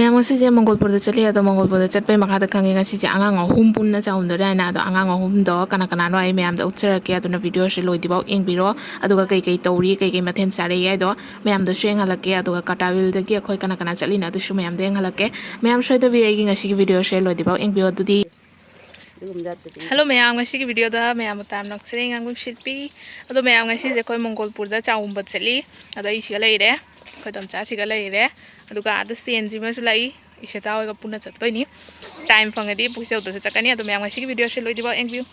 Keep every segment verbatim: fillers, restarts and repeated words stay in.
ꯃꯌꯥꯝ, ꯉꯁꯤꯁꯦ ꯃꯪꯒꯣꯜꯄꯨꯔꯗ ꯆꯠꯂꯤ꯫ ꯑꯗꯣ ꯃꯪꯒꯣꯜꯄꯨꯔꯗ ꯆꯠꯄꯩ ꯃꯈꯥꯗ ꯈꯪꯉꯦ, ꯉꯁꯤꯁꯦ ꯑꯉꯥꯡ ꯑꯍꯨꯝ ꯄꯨꯟꯅ ꯆꯥꯛꯎꯝꯗꯣꯔꯦ ꯍꯥꯏꯅ꯫ ꯑꯗꯣ ꯑꯉꯥꯡ ꯑꯍꯨꯝꯗꯣ ꯀꯅꯥ ꯀꯅꯥꯅꯣ ꯑꯩ ꯃꯌꯥꯝꯗ ꯎꯠꯆꯔꯛꯀꯦ꯫ ꯑꯗꯨꯅ ꯚꯤꯗꯤꯑꯣꯁꯦ ꯂꯣꯏꯗ꯭ꯔꯤꯐꯥꯎ ꯌꯦꯡꯕꯤꯔꯣ꯫ ꯑꯗꯨꯒ ꯀꯩ ꯀꯩ ꯇꯧꯔꯤ, ꯀꯩ ꯀꯩ ꯃꯊꯦꯜ ꯆꯥꯔꯛꯏ ꯍꯥꯏꯗꯣ ꯃꯌꯥꯝꯗꯁꯨ ꯌꯦꯡꯍꯜꯂꯛꯀꯦ꯫ ꯑꯗꯨꯒ ꯀꯥꯇꯥꯋꯤꯜꯗꯒꯤ ꯑꯩꯈꯣꯏ ꯀꯅꯥ ꯀꯅꯥ ꯆꯠꯂꯤꯅꯣ ꯑꯗꯨꯁꯨ ꯃꯌꯥꯝꯗ ꯌꯦꯡꯍꯜꯂꯛꯀꯦ꯫ ꯃꯌꯥꯝ ꯁꯣꯏꯗꯕꯤ ꯑꯩꯒꯤ ꯉꯁꯤꯒꯤ ꯚꯤꯗꯤꯑꯣꯁꯦ ꯂꯣꯏꯗ꯭ꯔꯤꯐꯥꯎ ꯌꯦꯡꯕꯤꯌꯣ꯫ ꯑꯗꯨꯗꯤ ꯍꯜꯂꯣ ꯃꯌꯥꯝ, ꯉꯁꯤꯒꯤ ꯚꯤꯗꯤꯑꯣꯗ ꯃꯌꯥꯝꯕꯨ ꯇꯥꯝ ꯅꯛꯆꯔꯤ, ꯉꯥꯡꯕꯤꯁꯤꯠꯄꯤ꯫ ꯑꯗꯣ ꯃꯌꯥꯝ, ꯉꯁꯤꯁꯦ ꯑꯩꯈꯣꯏ ꯃꯪꯒꯣꯜꯄꯨꯔꯗ ꯆꯥꯎꯝꯕ ꯆꯠꯂꯤ꯫ ꯑꯗꯣ ꯑꯩ ꯁꯤꯒ ꯂꯩꯔꯦ, ꯑꯩꯈꯣꯏ ꯇꯝꯆꯥ ꯁꯤꯒ ꯂꯩꯔꯦ꯫ ꯑꯗꯨꯒ ꯑꯥꯗ ꯆꯦꯟꯁꯤ ꯑꯃꯁꯨ ꯂꯥꯛꯏ, ꯏꯁꯦꯇꯥ ꯍꯣꯏꯒ ꯄꯨꯟꯅ ꯆꯠꯇꯣꯏꯅꯤ꯫ ꯇꯥꯏꯝ ꯐꯪꯉꯗꯤ ꯄꯨꯛꯆꯧꯗꯁꯨ ꯆꯠꯀꯅꯤ꯫ ꯑꯗꯣ ꯃꯌꯥꯝ, ꯉꯁꯤꯒꯤ ꯚꯤꯗꯤꯑꯣꯁꯦ ꯂꯣꯏꯗ꯭ꯔꯤꯐꯥꯎ ꯌꯦꯡꯕꯤꯌꯨ꯫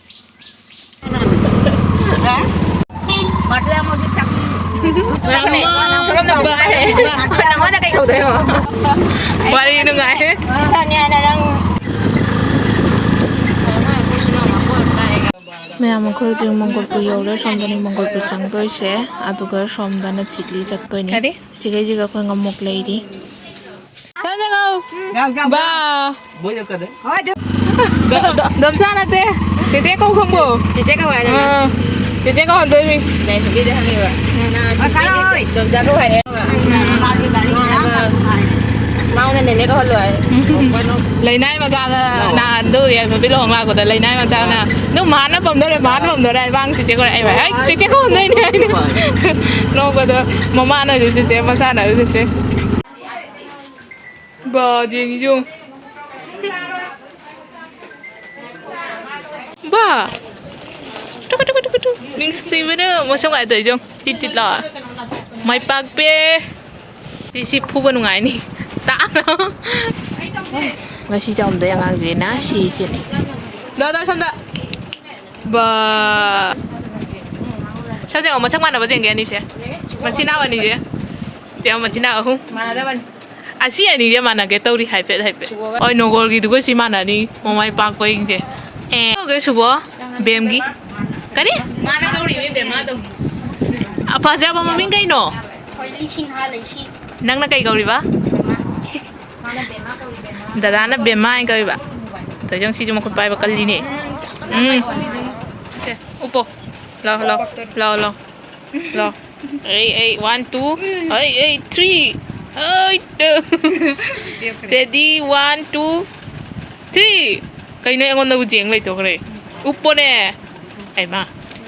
ꯋꯥꯔꯤ ꯅꯨꯡꯉꯥꯏ꯫ ꯃꯌꯥꯝ, ꯑꯩꯈꯣꯏ ꯍꯧꯖꯤꯛ ꯃꯪꯒꯣꯜꯄꯨꯔ ꯌꯧꯔꯦ꯫ ꯁꯣꯝꯗꯅꯤ ꯃꯪꯒꯣꯜꯄꯨꯔ ꯆꯪꯗꯣꯏꯁꯦ, ꯑꯗꯨꯒ ꯁꯣꯝꯗꯅ ꯆꯤꯠꯂꯤ ꯆꯠꯇꯣꯏꯅꯦ꯫ ꯀꯔꯤ? ꯁꯤꯈꯩꯁꯤꯒ ꯑꯩꯈꯣꯏ ꯉꯝꯃꯣꯛ ꯂꯩꯔꯤ꯫ ꯆꯪꯉꯣ꯫ ꯕꯥ꯫ ꯗꯣ-, ꯗꯣ-, ꯗꯣꯝꯆꯥ ꯅꯠꯇꯦ꯫ ꯆꯦꯆꯦ ꯀꯧ ꯈꯪꯕ꯭ꯔꯣ? ꯆꯦꯆꯦ ꯀꯧ ꯍꯥꯏꯔꯣ? ꯑꯥ꯫ ꯆꯦꯆꯦ ꯀꯧꯍꯟꯗꯣꯏꯅꯤ꯫ ꯂꯩꯁꯥꯕꯤꯗ ꯍꯪꯉꯤꯕ꯫ ꯎꯝ꯫ ꯅꯪ ꯆꯦꯆꯦ ꯀꯧ ꯍꯥꯏꯔꯦ꯫ ꯗꯣꯝꯆꯥ ꯀꯧ ꯍꯥꯏꯔꯦ꯫ ꯎꯝ꯫ ꯃꯥꯅ ꯅꯦꯅꯦ ꯀꯧꯍꯜꯂꯣ ꯍꯥꯏ꯫ ꯂꯩꯅꯥꯏ ꯃꯆꯥꯗ ꯅꯍꯥꯟꯗꯣ ꯌꯥꯏꯐꯕꯤ ꯂꯨꯍꯣꯡ ꯂꯥꯛꯄꯗ ꯂꯩꯅꯥꯏ ꯃꯆꯥꯅ, "ꯑꯗꯨ ꯃꯥꯅ ꯄꯝꯗꯣꯔꯦ, ꯃꯥꯅ ꯄꯝꯗꯣꯔꯦ" ꯍꯥꯏ, ꯃꯥꯡ ꯆꯦꯆꯦ ꯀꯧꯔꯦ꯫ ꯑꯩ, "ꯍꯩ, ꯆꯦꯆꯦ ꯀꯧꯍꯟꯗꯣꯏꯅꯦ" ꯍꯥꯏꯅ ꯅꯣꯛꯄꯗꯣ, ꯃꯃꯥꯅꯁꯨ ꯆꯦꯆꯦ, ꯃꯆꯥꯅꯁꯨ ꯆꯦꯆꯦ꯫ ꯕꯥ, ꯌꯦꯡꯉꯤ ꯌꯦꯡꯉꯨ꯫ ꯕꯥ! ꯇꯨꯀꯨ, ꯇꯨꯀꯨ, ꯇꯨꯀꯨ, ꯇꯨ꯫ ꯅꯨꯡꯁꯤꯕꯅ ꯃꯁꯝ ꯀꯥꯏ ꯇꯧꯔꯤꯗꯣ ꯌꯦꯡꯉꯨ꯫ ꯇꯤꯠ ꯇꯤꯠ ꯂꯥꯎꯔ꯫ ꯃꯥꯏ ꯄꯥꯛꯄꯤ꯫ ꯁꯤ, ꯁꯤ ꯐꯨꯕ ꯅꯨꯡꯉꯥꯏꯅꯤ꯫ ꯇꯥ! ꯉꯁꯤ ꯆꯥꯎꯝꯗꯣꯏ ꯑꯉꯥꯡꯁꯤꯅ ꯁꯤꯁꯤꯅꯤ꯫ ꯗꯥ, ꯗꯥ, ꯁꯣꯝꯗ꯫ ꯕꯥ꯫ ꯁꯣꯝꯗ ꯌꯦꯡꯉꯣ, ꯃꯁꯛ ꯃꯥꯟꯅꯕ ꯌꯦꯡꯒꯦ ꯑꯅꯤꯁꯦ꯫ ꯃꯆꯤꯟ ꯃꯅꯥꯎ ꯑꯅꯤꯁꯦ꯫ ꯌꯦꯡꯉꯣ, ꯃꯆꯤꯟ ꯃꯅꯥꯎ ꯑꯍꯨꯝ꯫ ꯃꯥꯟꯅꯗꯕꯅꯤ꯫ ꯑꯁꯤ ꯑꯅꯤꯁꯦ ꯃꯥꯟꯅꯒꯦ ꯇꯧꯔꯤ ꯍꯥꯏꯐꯦꯠ ꯍꯥꯏꯐꯦꯠ꯫ ꯁꯨꯕꯣꯒ ꯍꯣꯏ, ꯅꯣꯒꯣꯜꯒꯤꯗꯨꯒ ꯁꯤ ꯃꯥꯟꯅꯅꯤ, ꯃꯃꯥꯏ ꯄꯥꯛꯄꯁꯤꯡꯁꯦ꯫ ꯑꯦ꯫ ꯀꯧꯒꯦ ꯁꯨꯕꯣ? ꯕꯦꯝꯒꯤ꯫ ꯀꯔꯤ? ꯃꯥꯅ ꯀꯧꯔꯤꯅꯦ ꯕꯦꯝꯃꯗꯣ꯫ ꯑꯐꯖꯕ ꯃꯃꯤꯡ ꯀꯩꯅꯣ? ꯊꯣꯏꯂꯤ ꯁꯤꯡꯍꯥ ꯂꯩꯁꯤ꯫ ꯅꯪꯅ ꯀꯩ ꯀꯧꯔꯤꯕ? ꯕꯦꯝꯃ꯫ ꯃꯥꯅ ꯕꯦꯝꯃ ꯀꯧꯔꯤ, ꯕꯦꯝꯃ꯫ ꯗꯗꯥꯅ ꯕꯦꯝꯃ ꯍꯥꯏꯅ ꯀꯧꯔꯤꯕ? ꯇꯧꯖꯪ ꯁꯤꯁꯨ ꯃꯈꯨꯠ ꯄꯥꯏꯕ ꯀꯜꯂꯤꯅꯦ꯫ ꯎꯝ꯫ ꯁꯦ, ꯎꯞꯄꯣ꯫ ꯂꯥꯎ, ꯂꯥꯎ, ꯂꯥꯎ, ꯂꯥꯎ꯫ ꯂꯥꯎ꯫ ꯑꯩ, ꯑꯩ, one, two꯫ ꯑꯩ, ꯑꯩ, three꯫ ꯑꯩ꯫ Ready, one, two, three. ꯀꯩꯅꯣ, ꯑꯩꯉꯣꯟꯗꯕꯨ ꯖꯦꯡ ꯂꯩꯊꯣꯛꯈ꯭ꯔꯦ꯫ ꯎꯞꯄꯣꯅꯦ꯫ ꯍꯩꯃꯥ꯫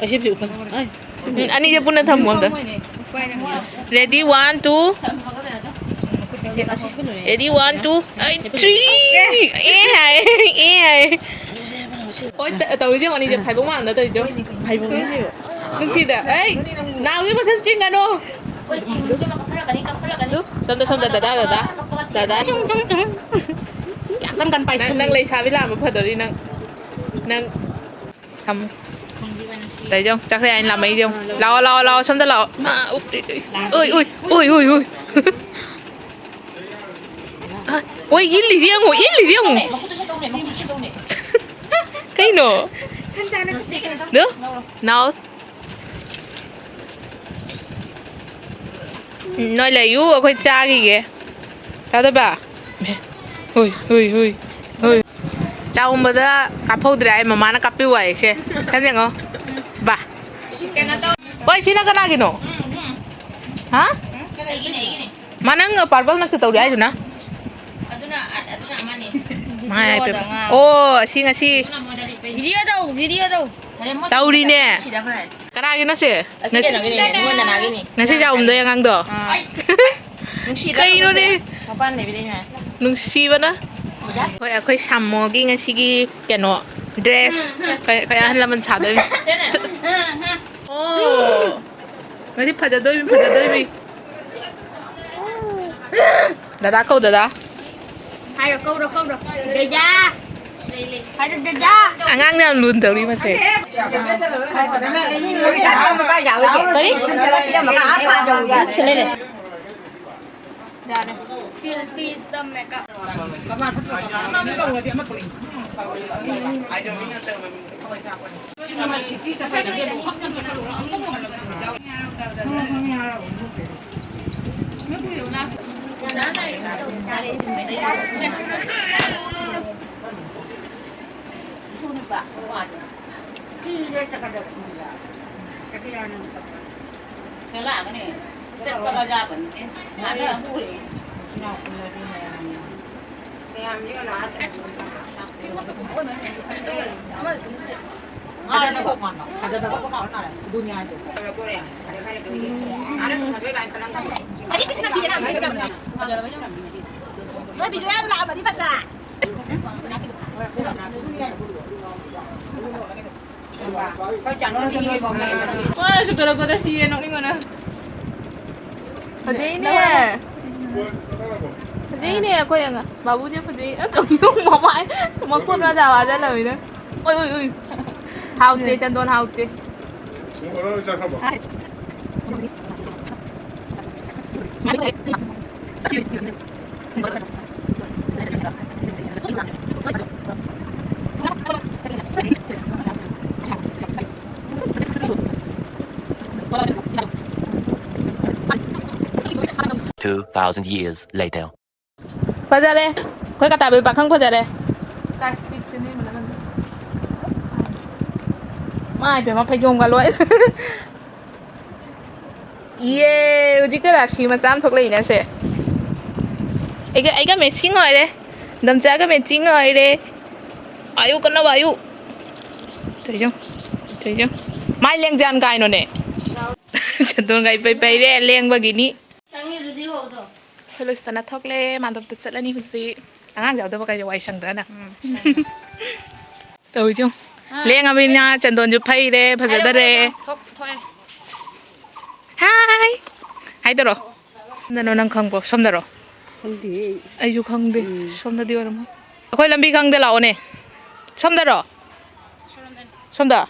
ꯑꯁꯤꯕꯨꯗꯤ ꯎꯞꯄꯅꯤ꯫ ꯑꯩ꯫ ꯎꯝ, ꯑꯅꯤꯁꯦ ꯄꯨꯟꯅ ꯊꯝꯃꯣ ꯑꯝꯇ꯫ Ready, one, two. ꯁꯦ, ꯑꯁꯤ ꯎꯞꯄ ꯂꯣꯏꯔꯦ꯫ Ready, one, two. ꯑꯩ, three. ꯑꯦ ꯍꯥꯏ, ꯑꯦ ꯍꯥꯏ꯫ ꯍꯣꯏ, ꯇ-, ꯇꯧꯔꯤꯁꯦ ꯌꯦꯡꯉꯣ, ꯑꯅꯤꯁꯦ ꯐꯥꯏꯕꯣꯛ ꯃꯥꯟꯗ ꯇꯧꯔꯤꯁꯦ ꯌꯦꯡꯉꯣ꯫ ꯐꯥꯏꯕꯣꯛꯅꯦ ꯁꯤꯕꯨ꯫ ꯅꯨꯡꯁꯤꯗ꯫ ꯑꯩ, ꯅꯥꯎꯒꯤ ꯃꯁꯝ ꯆꯤꯡꯒꯅꯨ꯫ ꯑꯗꯨ, ꯁꯣꯝꯗ, ꯁꯣꯝꯗ, ꯗꯗꯥ, ꯗꯗꯥ, ꯗꯗꯥ꯫ ꯌꯥꯝ ꯀꯟ ꯀꯟ ꯅꯪ, ꯄꯥꯏꯁꯟꯂꯦ꯫ ꯅꯪ ꯂꯩꯁꯥꯕꯤ ꯂꯥꯝꯕ ꯐꯗꯣꯔꯤ ꯅꯪ꯫ ꯅꯪ ꯊꯝꯃꯨ꯫ ꯇꯧꯔꯤꯁꯦ ꯌꯦꯡꯉꯨ, ꯆꯥꯈ꯭ꯔꯦ ꯍꯥꯏꯅ ꯂꯥꯝꯃꯛꯏꯁꯦ ꯌꯦꯡꯉꯨ꯫ ꯂꯥꯛꯑꯣ, ꯂꯥꯛꯑꯣ, ꯂꯥꯛꯑꯣ, ꯁꯣꯝꯗ ꯂꯥꯛꯑꯣ꯫ ꯃꯥ, ꯎꯞ, ꯎꯏ, ꯎꯏ, ꯎꯏ, ꯎꯏ, ꯎꯏ꯫ ꯑ, ꯍꯣꯏ, ꯏꯜꯂꯤꯁꯦ ꯌꯦꯡꯉꯨ, ꯏꯜꯂꯤꯁꯦ ꯌꯦꯡꯉꯨ꯫ ꯀꯩꯅꯣ? ꯑꯗꯨ? ꯅꯥꯎ꯫ ꯎꯝ, ꯅꯣꯏ ꯂꯩꯌꯨ, ꯑꯩꯈꯣꯏ ꯆꯥꯈꯤꯒꯦ꯫ ꯆꯥꯗꯣꯏꯕ? ꯍꯨꯏ, ꯍꯨꯏ, ꯍꯨꯏ, ꯍꯨꯏ꯫ ꯆꯥꯛ ꯎꯕꯗ ꯀꯥꯞꯍꯧꯗ꯭ꯔꯦ ꯑꯩ, ꯃꯃꯥꯅ ꯀꯥꯞꯄꯤꯌꯨ ꯍꯥꯏꯌꯦ꯫ ꯁꯦ, ꯁꯝ ꯌꯦꯡꯉꯣ꯫ ꯕꯥ꯫ ꯀꯩꯅꯣ ꯇꯧ- ꯍꯣꯏ, ꯁꯤꯅ ꯀꯅꯥꯒꯤꯅꯣ? ꯎꯝ, ꯎꯝ꯫ ꯍꯥ? ꯎꯝ, ꯑꯩꯒꯤꯅꯦ, ꯑꯩꯒꯤꯅꯦ꯫ ꯃꯥ ꯅꯪ purple ꯃꯆꯨ ꯇꯧꯔꯤ ꯍꯥꯏꯗꯨꯅ? ꯑꯗꯨꯅ, ꯑꯗꯨꯅ ꯑꯃꯅꯤ꯫ ꯃꯥ ꯍꯥꯏ ꯄꯦꯝꯃ꯫ ꯉꯥ꯫ ꯑꯣ, ꯑꯁꯤ ꯉꯁꯤ꯫ ꯑꯗꯨꯅ ꯃꯣꯏꯗ ꯂꯤꯠꯄꯩꯅꯤ꯫ Video ꯇꯧ, video ꯇꯧ꯫ ꯇꯧꯔꯤꯅꯦ꯫ ꯁꯤꯗ ꯈꯔ꯫ ꯀꯅꯥꯒꯤꯅꯣ ꯁꯦ? ꯑꯁꯤ ꯉꯁꯤ ꯀꯩꯅꯣꯒꯤꯅꯦ, ꯅꯤꯉꯣꯜ ꯅꯅꯥꯒꯤꯅꯤ꯫ ꯉꯁꯤ ꯆꯥꯛ ꯎꯝꯗꯣꯏ ꯑꯉꯥꯡꯗꯣ? ꯑꯥ꯫ ꯑꯩ, ꯅꯨꯡꯁꯤꯗ꯭ꯔꯥ ꯀꯩꯅꯣꯅꯦ? ꯃꯄꯥꯟ ꯂꯩꯕꯗꯩꯅꯦ꯫ ꯅꯨꯡꯁꯤꯕꯅ꯫ ꯍꯣꯏ, ꯑꯩꯈꯣꯏ ꯁꯥꯃꯣꯒꯤ ꯉꯁꯤꯒꯤ ꯀꯩꯅꯣ, dress꯫ ꯀꯩ, ꯀꯩ ꯑꯍꯜ ꯂꯃꯟ ꯁꯥꯗꯣꯏꯅꯣ? ꯑꯣ꯫ ꯉꯁꯤ ꯐꯖꯗꯣꯏꯃꯤ, ꯐꯖꯗꯣꯏꯃꯤ꯫ ꯗꯗꯥ ꯀꯧ, ꯗꯗꯥ꯫ ꯍꯥꯏꯔꯣ, ꯀꯧꯔꯣ, ꯀꯧꯔꯣ꯫ ꯗꯗꯥ꯫ ꯍꯥꯏꯔꯣ, ꯗꯗꯥ꯫ ꯑꯉꯥꯡꯅ ꯌꯥꯝ ꯂꯨꯅ ꯇꯧꯔꯤ ꯃꯁꯦ꯫ ꯀꯔꯤ? ꯌꯥꯔꯦ꯫ Filthy the makeup꯫ ꯆꯠꯄꯒ ꯌꯥꯕꯅꯤ꯫ ꯑꯦ, ꯉꯥꯗ ꯑꯃꯨꯛ ꯎꯔꯛꯑꯦ꯫ ꯃꯥꯅꯁꯨ ꯀꯧꯔꯛꯄꯗ ꯁꯤꯔꯦ, ꯅꯣꯛꯅꯤꯡꯕꯅ꯫ ꯐꯖꯩꯅꯦ꯫ ꯐꯖꯩꯅꯦ ꯑꯩꯈꯣꯏ ꯑꯉꯥꯡ꯫ ꯕꯥꯕꯨꯁꯦ ꯐꯖꯩ꯫ ꯑ, ꯀꯩꯅꯣ ꯃꯃꯥꯏ ꯃꯀꯣꯟ ꯃꯆꯥ ꯋꯥꯖꯜꯂꯃꯤꯅ꯫ ꯎꯏ, ꯎꯏ, ꯎꯏ꯫ ꯍꯥꯎꯇꯦ, ꯆꯟꯗꯣꯟ ꯍꯥꯎꯇꯦ꯫ Two thousand years later. ꯐꯖꯔꯦ꯫ ꯑꯩꯈꯣꯏ ꯀꯇꯥꯕꯤ ꯄꯥꯈꯪ ꯐꯖꯔꯦ꯫ ꯃꯥꯏ ꯄꯦꯝꯃ, ꯐꯩꯖꯣꯝꯒ ꯂꯣꯏ꯫ ꯏꯌꯦ, ꯍꯧꯖꯤꯛꯇ ꯔꯥꯁꯤ ꯃꯆꯥ ꯑꯃ ꯊꯣꯛꯂꯛꯏꯅꯦ ꯁꯦ꯫ ꯑꯩꯒ, ꯑꯩꯒ matching ꯑꯣꯏꯔꯦ꯫ ꯗꯝꯆꯥꯒ matching ꯑꯣꯏꯔꯦ꯫ ꯋꯥꯌꯨ ꯀꯟꯅ ꯋꯥꯌꯨ꯫ ꯇꯧꯏꯁꯦ ꯌꯦꯡꯉꯨ꯫ ꯇꯧꯏꯁꯦ ꯌꯦꯡꯉꯨ꯫ ꯃꯥꯏ ꯂꯦꯡꯖꯥꯟ ꯀꯥꯏꯅꯣꯅꯦ꯫ ꯆꯟꯗꯣꯟꯒ ꯏꯄꯩ ꯄꯩꯔꯦ ꯂꯦꯡꯕꯒꯤꯅꯤ꯫ ꯆꯪꯉꯤꯗꯨꯗꯤ ꯍꯧꯗꯣ꯫ ꯑꯩꯈꯣꯏ ꯂꯣꯏꯁꯤꯟꯅ ꯊꯣꯛꯂꯦ꯫ ꯃꯥꯟꯗꯣꯞꯇ ꯆꯠꯂꯅꯤ ꯍꯧꯖꯤꯛ꯫ ꯑꯉꯥꯡꯁꯦ ꯌꯥꯎꯗꯕ ꯀꯩꯁꯦ ꯋꯥꯏ ꯁꯪꯗ꯭ꯔꯅꯦ꯫ ꯎꯝ, ꯁꯪꯉꯦ꯫ ꯇꯧꯏꯁꯦ ꯌꯦꯡꯉꯨ꯫ ꯑꯥ꯫ ꯂꯦꯡꯉꯕꯅꯤꯅ ꯆꯟꯗꯣꯟꯁꯨ ꯐꯩꯔꯦ, ꯐꯖꯗꯔꯦ꯫ ꯊꯣꯛ-, ꯊꯣꯛꯑꯦ꯫ ꯍꯥꯏ! ꯍꯥꯏꯗꯔꯣ? ꯁꯣꯝꯗꯅꯣ, ꯅꯪ ꯈꯪꯕ꯭ꯔꯣ? ꯁꯣꯝꯗꯔꯣ? ꯈꯪꯗꯦꯍꯦ꯫ ꯑꯩꯁꯨ ꯈꯪꯗꯦ꯫ ꯎꯝ꯫ ꯁꯣꯝꯗꯗꯤ ꯑꯣꯏꯔꯝꯃꯣꯏ꯫ ꯑꯩꯈꯣꯏ ꯂꯝꯕꯤ ꯈꯪꯗꯦ, ꯂꯥꯛꯑꯣꯅꯦ꯫ ꯁꯣꯝꯗꯔꯣ? ꯁꯣꯝꯗ꯫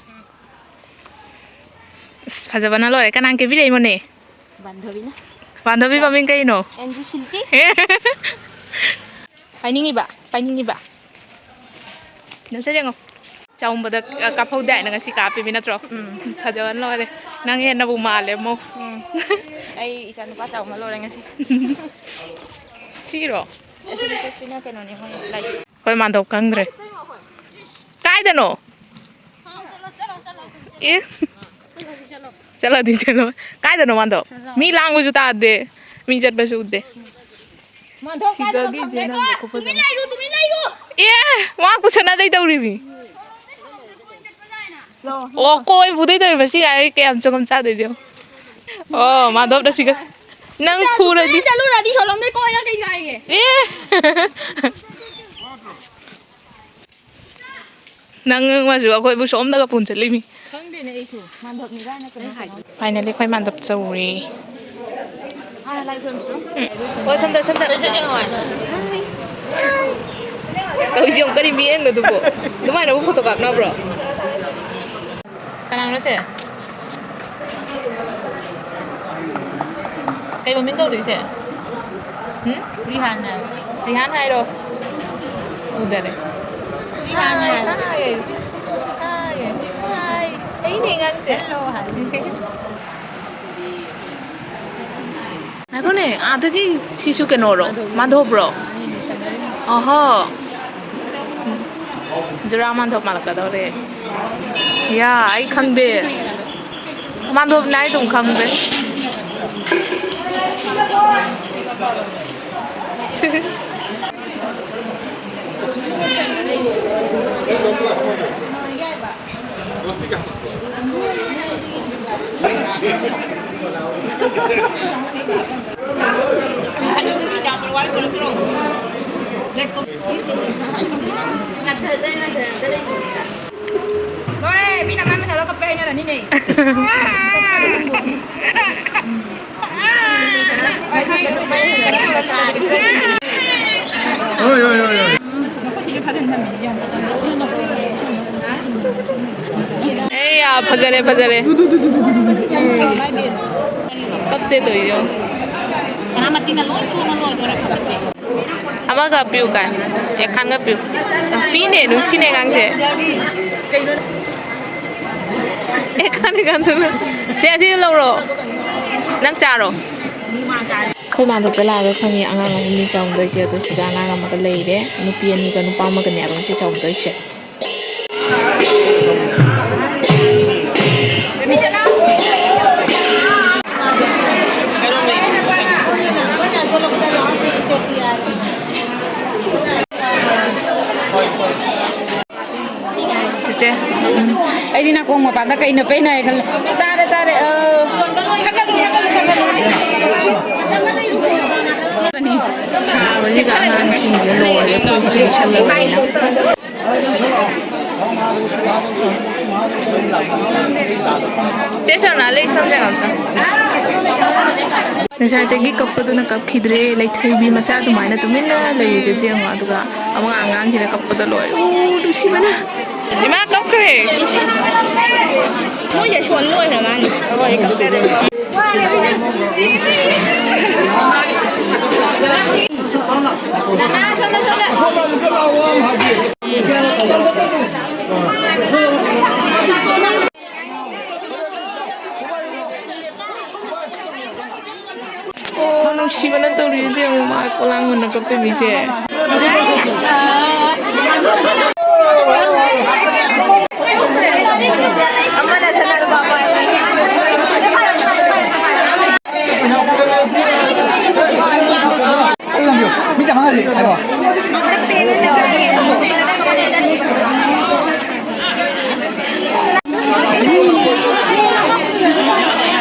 ꯑꯁ, ꯐꯖꯕꯅ ꯂꯣꯏꯔꯦ꯫ ꯀꯅꯥꯅ ꯀꯦꯕꯤꯔꯛꯏꯃꯣꯅꯦ? ꯕꯥꯟꯙꯕꯤꯅ꯫ ꯕꯥꯟꯙꯕꯤ ꯃꯃꯤꯡ ꯀꯩꯅꯣ? ꯑꯦꯟꯖꯤ ꯁꯤꯜꯄꯤ꯫ ꯄꯥꯏꯅꯤꯡꯉꯤꯕ? ꯄꯥꯏꯅꯤꯡꯉꯤꯕ? ꯅꯝꯁꯜ ꯌꯦꯡꯉꯣ꯫ ꯆꯥꯎꯝꯕꯗ, ꯑ, ꯀꯥꯞꯍꯧꯗꯦ ꯍꯥꯏꯅ ꯉꯁꯤ ꯀꯥꯞꯄꯤꯃꯤ ꯅꯠꯇ꯭ꯔꯣ? ꯎꯝ꯫ ꯐꯖꯕꯅ ꯂꯣꯏꯔꯦ꯫ ꯅꯪ ꯍꯦꯟꯅꯕꯨ ꯃꯥꯜꯂꯦ ꯑꯃꯨꯛ꯫ ꯎꯝ꯫ ꯑꯩ ꯏꯆꯥꯅꯨꯄꯥ ꯆꯥꯎꯃ ꯂꯣꯏꯔꯦ ꯉꯁꯤ꯫ ꯁꯤꯔꯣ? ꯑꯁꯤꯗꯤ ꯁꯤꯅ ꯀꯩꯅꯣꯅꯦ, ꯃꯣꯏ ꯂꯥꯏ꯫ ꯍꯣꯏ, ꯃꯥꯟꯗꯣꯞ ꯈꯪꯗ꯭ꯔꯦ꯫ ꯀꯥꯏꯗꯅꯣ? ꯏꯁ꯫ ꯆꯠꯂꯗꯤ ꯆꯠꯂꯣ꯫ ꯀꯥꯏꯗꯅꯣ ꯃꯥꯗꯣ? ꯃꯤ ꯂꯥꯡꯕꯁꯨ ꯇꯥꯗꯦ, ꯃꯤ ꯆꯠꯄꯁꯨ ꯎꯗꯦ꯫ ꯃꯥꯗꯣ ꯀꯥꯏꯗꯅꯣ ꯁꯤꯗꯒꯤ ꯈꯪꯗꯦ꯫ ꯆꯦꯟꯕ ꯀꯣ, ꯈꯣꯠꯄ ꯇꯨꯃꯤꯟ ꯂꯩꯔꯨ, ꯇꯨꯃꯤꯟ ꯂꯩꯔꯨ꯫ ꯑꯦ, ꯃꯥ ꯀꯨꯁꯟꯅꯗꯩ ꯇꯧꯔꯤꯃꯤ꯫ ꯑꯣ, ꯀꯣꯏ ꯄꯨꯗꯩ ꯇꯧꯔꯤ꯫ ꯃꯁꯤ ꯉꯥꯏ ꯀꯌꯥꯝ ꯆꯪꯉꯝ ꯆꯥꯗꯣꯏꯗꯣ꯫ ꯑꯣ, ꯃꯥꯗꯣꯞꯅ ꯁꯤꯒ ꯅꯪ ꯐꯨꯔꯗꯤ꯫ ꯆꯠꯂꯨꯔꯗꯤ ꯁꯣꯂꯣꯝꯗꯩ ꯀꯣꯏꯔ ꯀꯩ ꯉꯥꯏꯒꯦ? ꯑꯦ꯫ ꯅꯪ ꯃꯥꯁꯨ ꯑꯩꯈꯣꯏꯕꯨ ꯁꯣꯝꯗꯒ ꯄꯨꯟ ꯆꯠꯂꯤꯃꯤ꯫ ꯈꯪꯗꯦꯅꯦ ꯑꯩꯁꯨ꯫ ꯃꯥꯟꯗꯣꯞꯅꯤ ꯀꯥꯏꯅ ꯀꯩꯅꯣ ꯍꯥꯏ꯫ Finally ꯑꯩꯈꯣꯏ ꯃꯥꯟꯗꯞ ꯆꯧꯔꯦ꯫ ꯍꯥꯟꯅ ꯂꯥꯏ ꯈꯨꯔꯨꯝꯁꯤꯔꯣ? ꯎꯝ꯫ ꯑꯣ, ꯁꯣꯝꯗ, ꯁꯣꯝꯗ꯫ ꯇꯧꯔꯤꯁꯦ ꯌꯦꯡꯉꯨ, ꯀꯔꯤ ꯃꯤꯠꯌꯦꯡꯅꯣ ꯑꯗꯨꯕꯣ? ꯑꯗꯨꯃꯥꯏꯅꯕꯨ photo ꯀꯥꯞꯅꯕ꯭ꯔꯣ? ꯀꯅꯥꯅꯣ ꯁꯦ? ꯀꯩ ꯃꯃꯤꯡ ꯀꯧꯗꯣꯏꯁꯦ? ꯎꯝ? ꯔꯤꯍꯥꯟ ꯍꯥꯏ꯫ ꯔꯤꯍꯥꯟ ꯍꯥꯏꯔꯣ? ꯎꯗꯔꯦ꯫ ꯔꯤꯍꯥꯟ ꯍꯥꯏ꯫ ꯍꯥꯏ, ꯍꯥꯏ, ꯍꯥꯏ꯫ ꯑꯩꯅꯦ ꯑꯉꯥꯡꯁꯦ꯫ Hello ꯍꯥꯏ꯫ ꯉꯥꯏꯈꯣꯅꯦ, ꯑꯥꯗꯒꯤ ꯁꯤꯁꯨ ꯀꯩꯅꯣꯔꯣ? ꯃꯥꯙꯕꯔꯣ? ꯑꯍꯣ꯫ ꯖꯨꯔꯥ ꯃꯥꯟꯗꯣꯞ ꯃꯥꯜꯂꯛꯀꯗꯧꯔꯦ꯫ ꯌꯥ, ꯑꯩ ꯈꯪꯗꯦ꯫ ꯃꯥꯟꯗꯣꯞꯅꯦ ꯍꯥꯏꯗꯨꯝ ꯈꯪꯗꯦ꯫ ꯂꯣꯏꯔꯦ, ꯃꯤꯅ ꯃꯥꯏ ꯃꯁꯥꯗꯣ ꯀꯞꯄꯦ ꯍꯥꯏꯅꯔꯅꯤꯅꯦ꯫ ꯑꯦ, ꯌꯥ, ꯐꯖꯔꯦ, ꯐꯖꯔꯦ꯫ ꯀꯞꯇꯦ ꯇꯧꯔꯤꯗꯣ꯫ ꯁꯅꯥꯃꯇꯤꯅ ꯂꯣꯏ ꯁꯨꯅ ꯂꯣꯏꯗꯣꯔꯦ ꯈꯪꯗꯦ꯫ ꯑꯃꯒ ꯄꯤꯌꯨ ꯀꯥꯏ꯫ ꯑꯦ, ꯈꯥꯟꯒ ꯄꯤꯌꯨ꯫ ꯄꯤꯅꯦ, ꯅꯨꯡꯁꯤꯅꯦ ꯑꯉꯥꯡꯁꯦ꯫ ꯑꯦ, ꯈꯥꯟ, ꯈꯥꯟ, ꯁꯦ, ꯑꯁꯤ ꯂꯧꯔꯣ꯫ ꯅꯪ ꯆꯥꯔꯣ꯫ ꯑꯩꯈꯣꯏ ꯃꯥꯟꯗꯣꯞꯇ ꯂꯥꯛꯑꯒ ꯈꯪꯉꯤ ꯑꯉꯥꯡ ꯑꯍꯨꯝꯅꯤ ꯆꯥꯎꯝꯗꯣꯏꯁꯦ꯫ ꯑꯗꯣ ꯁꯤꯗ ꯑꯉꯥꯡ ꯑꯃꯒ ꯂꯩꯔꯦ꯫ ꯅꯨꯄꯤ ꯑꯅꯤꯒ ꯅꯨꯄꯥ ꯑꯃꯒꯅꯦ ꯍꯥꯏꯕ ꯉꯁꯤ ꯆꯥꯎꯝꯗꯣꯏꯁꯦ꯫ ꯑꯩꯗꯤ ꯅꯥꯀꯣꯡ ꯃꯄꯥꯟꯗ ꯀꯩꯅꯣ ꯄꯩꯅ ꯍꯥꯏ ꯈꯜꯂꯦ꯫ ꯇꯥꯔꯦ, ꯇꯥꯔꯦ꯫ ꯑ, ꯊꯥꯒꯠꯂꯨ, ꯊꯥꯒꯠꯂꯨ, ꯊꯥꯒꯠꯂꯨ꯫ ꯁꯥꯕꯁꯤꯒ ꯑꯉꯥꯡꯁꯤꯡꯁꯦ ꯂꯣꯏꯔꯦ, ꯄꯨꯡ ꯆꯤꯡꯁꯜꯂꯕꯅꯤꯅ꯫ ꯆꯦ ꯁꯣꯅꯥ, ꯂꯩ ꯁꯝꯖꯦ ꯑꯝꯇ꯫ ꯉꯁꯥꯏꯗꯒꯤ ꯀꯞꯄꯗꯨꯅ ꯀꯞꯈꯤꯗ꯭ꯔꯦ, ꯂꯩꯊꯩꯕꯤ ꯃꯆꯥ ꯑꯗꯨꯃꯥꯏꯅ ꯇꯨꯃꯤꯟꯅ ꯂꯩꯔꯤꯁꯦ ꯌꯦꯡꯉꯣ꯫ ꯑꯗꯨꯒ ꯑꯃ ꯑꯉꯥꯡꯁꯤꯅ ꯀꯞꯄꯗ ꯂꯣꯏꯔꯦ꯫ ꯎ, ꯅꯨꯡꯁꯤꯕꯅ꯫ ꯏꯃꯥ ꯀꯞꯈ꯭ꯔꯦ꯫ ꯃꯣꯏꯁꯦ ꯁꯣꯟ ꯂꯣꯏꯈ꯭ꯔ ꯃꯥꯅꯤ꯫ ꯍꯣꯏ, ꯀꯞꯆꯔꯦ꯫ ꯑꯣ, ꯅꯨꯡꯁꯤꯕꯅ ꯇꯧꯔꯤꯁꯦ ꯌꯦꯡꯉꯨ, ꯃꯥ ꯀꯣꯂꯥꯡ ꯃꯅ ꯀꯞꯄꯤꯃꯤꯁꯦ꯫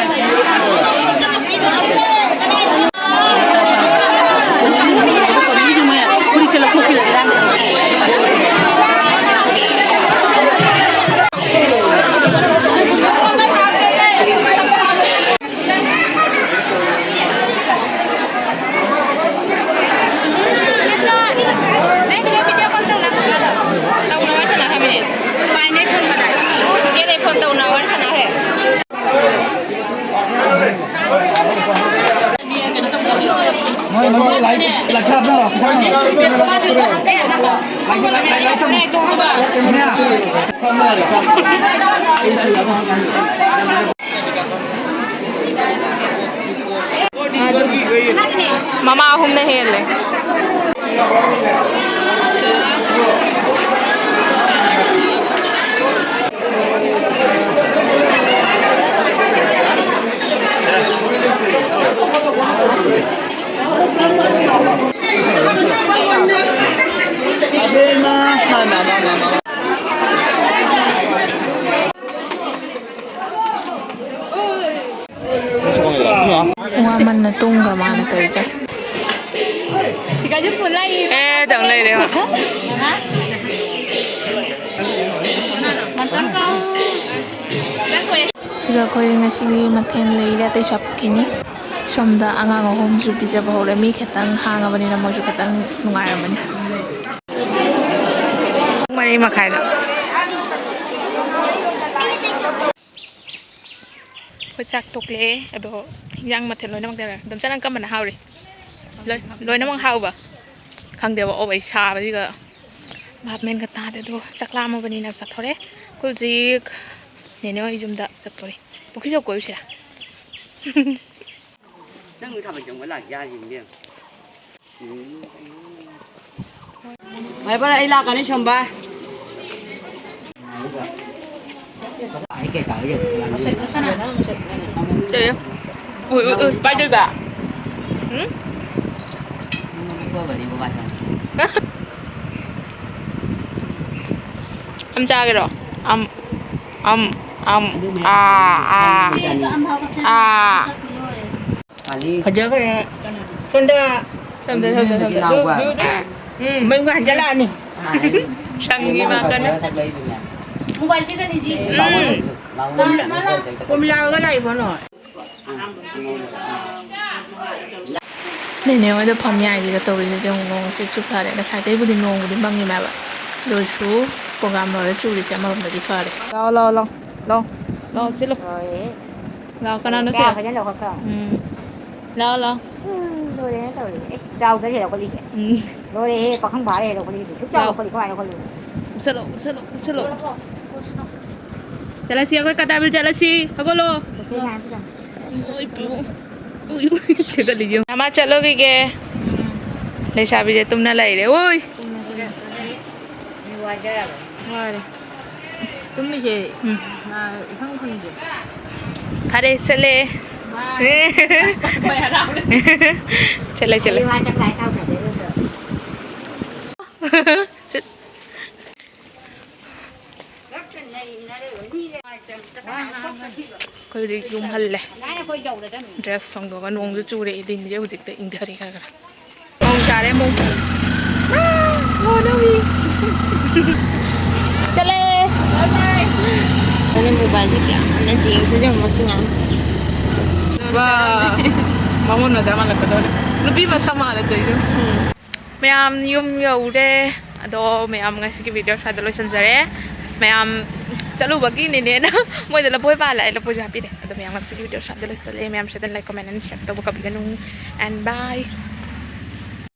ꯇꯧꯅ ꯋꯥꯔꯤ ꯁꯥꯟꯅ ꯍꯥꯏꯕꯅꯦ꯫ ꯀꯥꯏꯅꯩ ꯐꯣꯟ ꯀꯗꯥꯏ? ꯆꯦꯆꯦꯗꯩ ꯐꯣꯟ ꯇꯧꯅ ꯋꯥꯔꯤ ꯁꯥꯟꯅ ꯍꯥꯏ꯫ ꯃꯃꯥ ꯑꯍꯨꯝꯅ ꯍꯦꯜꯂꯦ꯫ ꯇꯧ ꯂꯩꯔꯦꯕ꯫ ꯁꯤꯗ ꯑꯩꯈꯣꯏ ꯉꯁꯤꯒꯤ ꯃꯊꯦꯜ ꯂꯩꯔꯦ, ꯑꯇꯩ ꯁꯞꯀꯤꯅꯤ꯫ ꯁꯣꯝꯗ ꯑꯉꯥꯡ ꯑꯍꯨꯝꯁꯨ ꯄꯤꯖꯕ ꯍꯧꯔꯦ꯫ ꯃꯤ ꯈꯤꯇꯪ ꯍꯥꯡꯉꯕꯅꯤꯅ ꯃꯣꯏꯁꯨ ꯈꯤꯇꯪ ꯅꯨꯡꯉꯥꯏꯔꯝꯃꯅꯤ꯫ ꯄꯨꯡ ꯃꯔꯤ ꯃꯈꯥꯏꯗ꯫ ꯑꯩꯈꯣꯏ ꯆꯥꯛ ꯇꯣꯛꯂꯦ꯫ ꯑꯗꯣ ꯍꯤꯟꯖꯥꯡ ꯃꯊꯦꯜ ꯂꯣꯏꯅꯃꯛ ꯂꯩꯔꯦ꯫ ꯑꯗꯨꯝ ꯆꯅꯝ ꯀꯝꯕꯅ ꯍꯥꯎꯔꯤ? ꯂꯣꯏ-, ꯂꯣꯏꯅꯃꯛ ꯍꯥꯎꯕ? ꯈꯪꯗꯦꯕ, ꯑꯣ, ꯑꯩ ꯁꯥꯕꯁꯤꯒ ꯚꯥꯞ ꯃꯦꯟꯒ ꯇꯥꯗꯦ꯫ ꯑꯗꯣ ꯆꯥꯛ ꯂꯥꯝꯃꯕꯅꯤꯅ ꯆꯠꯊꯣꯔꯦ꯫ ꯑꯩꯈꯣꯏ ꯍꯧꯖꯤꯛ ꯅꯦꯅꯦ ꯍꯣꯏ ꯌꯨꯝꯗ ꯆꯠꯇꯣꯔꯦ꯫ ꯄꯨꯈ꯭ꯔꯤꯁꯨ ꯀꯣꯏꯔꯨꯁꯤꯔꯥ? ꯅꯪ ꯊꯥꯕꯜ ꯆꯣꯡꯕ ꯂꯥꯛ ꯌꯥꯔꯤꯅꯦ꯫ ꯎꯝ꯫ ꯐꯔꯦ, ꯐꯔꯦ, ꯑꯩ ꯂꯥꯛꯀꯅꯤ, ꯁꯣꯝꯕ꯫ ꯀꯩ? ꯎꯏ, ꯎꯏ, ꯎꯏ, ꯄꯥꯏꯗꯣꯏꯕ? ꯎꯝ? ꯑꯝ ꯆꯥꯒꯦꯔꯣ? ꯑꯝ, ꯑꯝ, ꯑꯝ, ꯑꯥ, ꯑꯥ, ꯑꯥ꯫ ꯐꯖꯈ꯭ꯔꯦ꯫ ꯁꯣꯝꯗ꯫ ꯁꯣꯝꯗ, ꯁꯣꯝꯗ, ꯁꯣꯝꯗ꯫ ꯎꯝ, ꯃꯌꯨꯝꯗ ꯍꯟꯖꯜꯂꯛꯑꯅꯤ꯫ ꯁꯪꯉꯤ ꯃꯥ ꯀꯟꯅ꯫ ꯎꯝ꯫ ꯀꯣꯃꯤꯂꯥ ꯍꯣꯏꯒ ꯂꯥꯛꯏꯕꯣ ꯅꯣꯏ? ꯅꯦꯅꯦ ꯍꯣꯏꯗ ꯐꯝ ꯌꯥꯏꯁꯤꯒ ꯇꯧꯔꯤꯁꯦ ꯌꯦꯡꯉꯨ, ꯅꯣꯡꯁꯦ ꯆꯨꯞꯊꯔꯦ꯫ ꯉꯁꯥꯏꯗꯩꯕꯨꯗꯤ ꯅꯣꯡꯕꯨꯗꯤ ꯃꯪꯉꯤꯃꯦꯕ, ꯑꯗꯨ ꯑꯣꯏꯔꯁꯨ ꯄ꯭ꯔꯣꯒ꯭ꯔꯥꯝ ꯂꯣꯏꯔ ꯆꯨꯔꯤꯁꯦ ꯑꯃꯔꯣꯝꯗꯗꯤ ꯐꯔꯦ꯫ ꯂꯥꯛꯑꯣ, ꯂꯥꯛꯑꯣ, ꯂꯥꯛꯑꯣ, ꯂꯥꯛꯑꯣ, ꯂꯥꯛꯑꯣ, ꯆꯦꯜꯂꯣ꯫ ꯂꯣꯏꯔꯦ꯫ ꯂꯥꯛꯑꯣ, ꯀꯅꯥꯅꯣ ꯁꯦ? ꯀꯌꯥ ꯐꯖꯅ ꯂꯧꯈꯠꯈ꯭ꯔꯕ? ꯎꯝ꯫ ꯂꯥꯛꯑꯣ, ꯂꯥꯛꯑꯣ꯫ ꯎꯝ, ꯂꯣꯏꯔꯦꯅꯦ ꯇꯧꯔꯤꯁꯦ꯫ ꯑꯩꯁ, ꯆꯥꯎꯗ ꯍꯦꯜꯂꯛꯄꯅꯤ ꯁꯦ꯫ ꯎꯝ꯫ ꯂꯣꯏꯔꯦꯍꯦ, ꯄꯥꯈꯪ ꯐꯥꯔꯦ ꯍꯦꯜꯂꯛꯄꯅꯤ ꯁꯦ꯫ ꯁꯨꯛ ꯆꯥꯎ ꯂꯥꯛꯑꯣ꯫ ꯂꯧꯈꯠꯂꯤ ꯀꯃꯥꯏꯅ ꯂꯧꯈꯠꯂꯤꯅꯣ? ꯎꯞꯁꯜꯂꯣ, ꯎꯞꯁꯜꯂꯣ, ꯎꯞꯁꯜꯂꯣ꯫ ꯆꯠꯂꯁꯤ, ꯑꯩꯈꯣꯏ ꯀꯇꯥꯕꯤꯜ ꯆꯠꯂꯁꯤ꯫ ꯍꯧꯒꯠꯂꯣ꯫ ꯆꯠꯁꯤ ꯉꯥꯏ ꯐꯖꯅ꯫ ꯎꯏ, ꯄꯨ-, ꯎꯏ, ꯎꯏ, ꯊꯦꯛꯀꯠꯂꯤ ꯌꯦꯡꯉꯨ꯫ ꯃꯥ ꯆꯠꯂꯨꯈꯤꯒꯦ꯫ ꯂꯩꯁꯥꯕꯤꯁꯦ ꯇꯨꯝꯅ ꯂꯩꯔꯦ꯫ ꯎꯏ꯫ ꯃꯤ ꯋꯥꯖꯔꯕꯅꯤ꯫ ꯋꯥꯔꯦ꯫ ꯇꯨꯝꯃꯤꯁꯦ ꯎꯝ꯫ ꯃꯥ ꯏꯐꯪ ꯐꯪꯉꯤꯁꯦ꯫ ꯐꯔꯦ, ꯆꯠꯂꯦ꯫ ꯃꯥ ꯍꯣꯏ ꯍꯔꯥꯎꯔꯦ꯫ ꯆꯠꯂꯦ, ꯆꯠꯂꯦ꯫ ꯑꯩ ꯃꯥ ꯆꯠꯈ꯭ꯔ ꯍꯥꯏ ꯇꯧꯗ꯭ꯔꯗꯤ ꯑꯗꯨꯗꯣ꯫ ꯆꯠ-, ꯑꯩꯈꯣꯏ ꯍꯧꯖꯤꯛ ꯌꯨꯝ ꯍꯜꯂꯦ꯫ ꯗ꯭ꯔꯦꯁ ꯍꯣꯡꯗꯣꯛꯑꯒ ꯅꯣꯡꯁꯨ ꯆꯨꯔꯛꯑꯦ, ꯗꯤꯟꯁꯦ ꯍꯧꯖꯤꯛꯇ ꯏꯪꯊꯔꯦ ꯈꯔ ꯈꯔ꯫ ꯅꯣꯡ ꯇꯥꯔꯦ ꯑꯃꯨꯛ꯫ ꯆꯠꯂꯦ꯫ ꯑꯗꯨꯅ ꯃꯣꯕꯥꯏꯜꯁꯦ ꯀꯌꯥꯝꯅ ꯆꯦꯡꯁꯦ ꯌꯦꯡꯉꯣ ꯃꯁꯤ ꯉꯥꯡ꯫ ꯋꯥ, ꯕꯥꯃꯣꯟ ꯃꯆꯥ ꯃꯥꯜꯂꯛꯀꯗꯧꯔꯦ꯫ ꯅꯨꯄꯤ ꯃꯆꯥ ꯃꯥꯜꯂꯦ ꯇꯧꯔꯤꯗꯣ꯫ ꯃꯌꯥꯝ ꯌꯨꯝ ꯌꯧꯔꯦ꯫ ꯑꯗꯣ ꯃꯌꯥꯝ ꯉꯁꯤꯒꯤ ꯚꯤꯗꯤꯑꯣ ꯁ꯭ꯋꯥꯏꯗ ꯂꯣꯏꯁꯤꯟꯖꯔꯦ꯫ ꯃꯌꯥꯝ ꯆꯠꯂꯨꯕꯒꯤ ꯅꯦꯅꯦꯅ ꯃꯣꯏꯗ ꯂꯐꯣꯏ ꯄꯥꯜꯂꯦ, ꯑꯩ ꯂꯐꯣꯏꯁꯨ ꯍꯥꯞꯄꯤꯔꯦ꯫ ꯑꯗꯣ ꯃꯌꯥꯝ ꯉꯁꯤꯒꯤ ꯚꯤꯗꯤꯑꯣ ꯁ꯭ꯋꯥꯏꯗ ꯂꯣꯏꯁꯤꯜꯂꯦ꯫ ꯃꯌꯥꯝ ꯁꯤꯗ ꯂꯥꯏꯛ, ꯀꯃꯦꯟ, ꯑꯦꯟ ꯁꯤꯌꯔ ꯇꯧꯕ ꯀꯥꯎꯕꯤꯒꯅꯨ꯫ And bye꯫